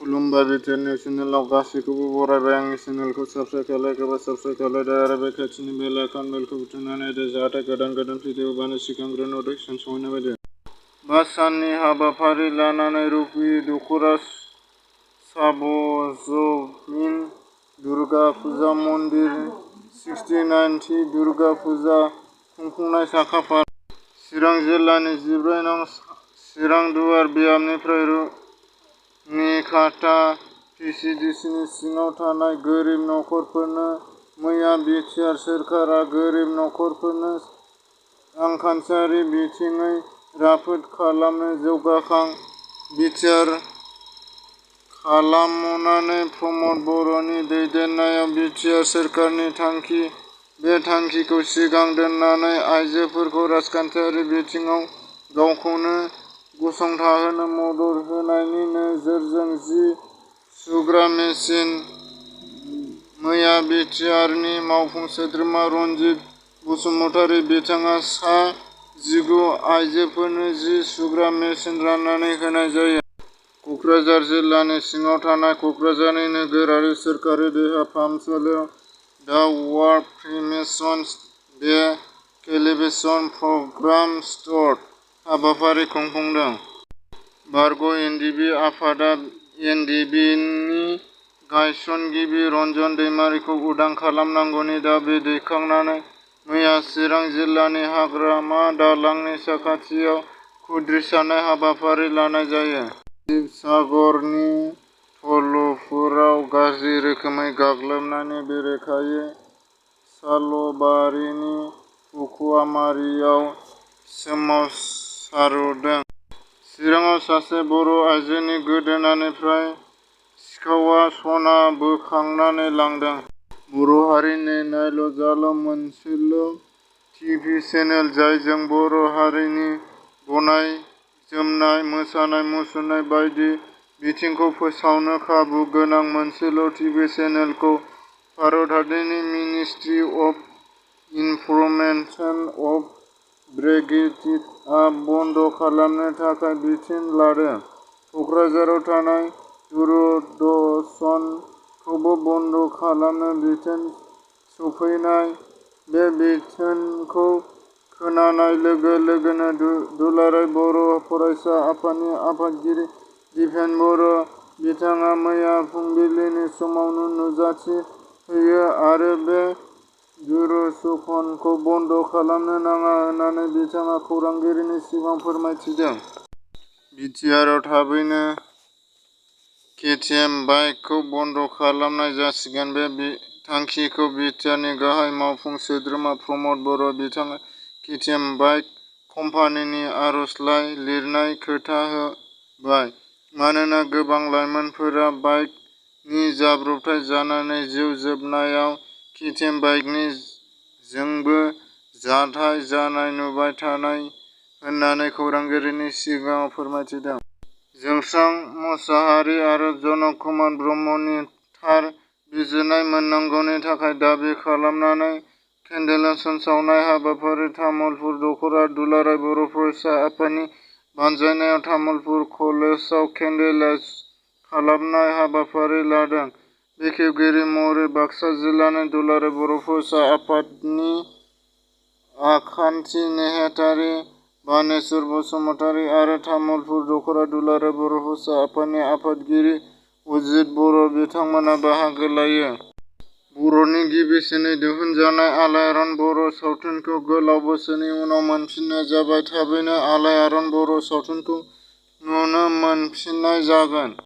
खुलुमबाय बिटिआरनि चेनेलाव गासैखौबो बरायबाय। आंनि चेनेलखौ साबस्क्राइब खालायग्रोबा साबस्क्राइब खालायदो आरो बे खाथिनि बेल आइकन बेलखौ बुथुमनानै होदो जाहाथे गोदान भिडिअ बानो सिगांग्रो नटिफिकेसन सहैनाय बायदि। 5 साननि हाबाफारि लानानै रुपी दख'रा साबजमिन दुर्गा फुजा मन्दिर 69 थि दुर्गा फुजा खुंफुंनाय साखाफारा। चिरां जिल्लानि 14 नं चिरां दुवार बियाबनिफ्राय निखाता भिसिडिसिनि सिङाव थानाय गोरिब नखरफोरनो मैया बिटिआर सोरखारा गोरिब नखरफोरनो रांखान्थियारि बिथिङै राफोद खालामनो जौगाखां बिटिआर खालामनानै प्रमद बर'नि दैदेननायाव बिटिआर सोरखारनि थांखि। बे थांखिखौ सिगां दोननानै आइजोफोरखौ राजखान्थियारि बिथिङाव गावखौनो गसंथाहोनो मदद होनायनि नोजोरजों जि सुग्रा मेसिन। मैया बिटिआरनि मावफुं सोद्रोमा रनजित बसुमतारी बिथाङा सा 19 आइजोफोरनो जि सुग्रा मेसिन राननानै होनाय जायो। कक्राझार जिल्लानि सिङाव थानाय कक्राझारनि नोगोरारि सोरखारि देहा फाहामसालियाव दा वार्ड प्रिमेसन डे सेलिब्रेसन प्रग्राम स्टार्ट हाबाफारि खुंफुंदों। बारग' एनडिबि आफादा एनडिबि नि गायसनगिरि रन्जन दैमारिखौ उदां खालामनांगौनि दाबि दैखांनानै मैया चिरां जिल्लानि हाग्रामा दालांनि साखाथियाव खुद्रिसानाय हाबाफारि लानाय जायो। शिबसागरनि थलुफुराव गाज्रि रोखोमै गाग्लोबनायनि बेरेखायै सालबारिनि फुकुवामारियाव सोमावसारदों। चिराङाव सासे बर' आइजोनि गोदोनानिफ्राय सिखावआ सना बोखांनानै लांदों। बर' हारिनि नायल जाल मोनसेल' टिभि चेनेल जायजों बर' हारिनि गनाय जोमनाय, मोसानाय मुसुरनाय बायदि बिथिंखौ फोसावनो खाबु गोनां मोनसेल' टिभि चेनेलखौ भारत हादरनि मिनिस्ट्रि अफ इनफरमेसन अफ ब्रेक्सिटआ बन्द खालामनो थाखाय बिथोन लादों। कक्राझाराव थानाय दूरदर्शनखौबो बन्द खालामनो बिथोन सौफैनाय। बे बिथोनखौ खोनानाय लोगो लोगोनो दुलाराय बर' फरायसा आफादनि आफादगिरि दिपेन बर' बिथाङा मैया फुंबिलिनि समावनो नुजाथि होयो आरो बे दूरदर्शनखौ बन्द खालामनो नाङा होननानै बिथाङा खौरांगिरिनि सिगाङाव फोरमायथिदों। बिटिआरआव थाबैनो केटिएम बाइकखौ बन्द खालामनाय जासिगोन। बे थांखिखौ बिटिआरनि गाहाय मावफुं सोद्रोमा प्रमद बर' बिथाङा केटिएम बाइक कम्पानिनो आर'जलाइ लिरनानै खोन्थाबाय। मानोना गोबां लाइमोनफोरा बाइकनि जाब्रबथाय जानानै जिउ जोबनायाव केटिएम बाइकनि जोंबो जाथाय जानाय नुबाय थानाय होननानै खौरांगिरिनि सिगाङाव फोरमायथिदों। जोंसां मसाहारि आरो जनक कुमार ब्रह्मनि थार बिजिरनाय मोननांगौनि थाखाय दाबि खालामनानै केन्डेल सावनाय हाबाफारि तामुलपुर दख'रा दुलाराय बर' फरायसा आफादनि बानजायनायाव तामुलपुर कलेजआव केन्डेल खालामनाय हाबाफारि लादों। बेखेवगिरि महरै बाक्सा जिल्ला दुलाराय बर' फरायसा आफादनि आखान्थि नेहाथारि बानेस्वर बसुमतारी आरो तामुलपुर दख'रा दुलाराय बर' फरायसा आफादनि आफादगिरि अजित बर' बिथांमोना बाहागो लायो। बर'नि गिबिसिनै दिहुनजानाय आलायारन बर' सावथुनखौ गोलाव बोसोरनि उनाव मोनफिननाय जाबाय। थाबैनो आलायारन बर' सावथुनखौ नुनो मोनफिननाय जागोन।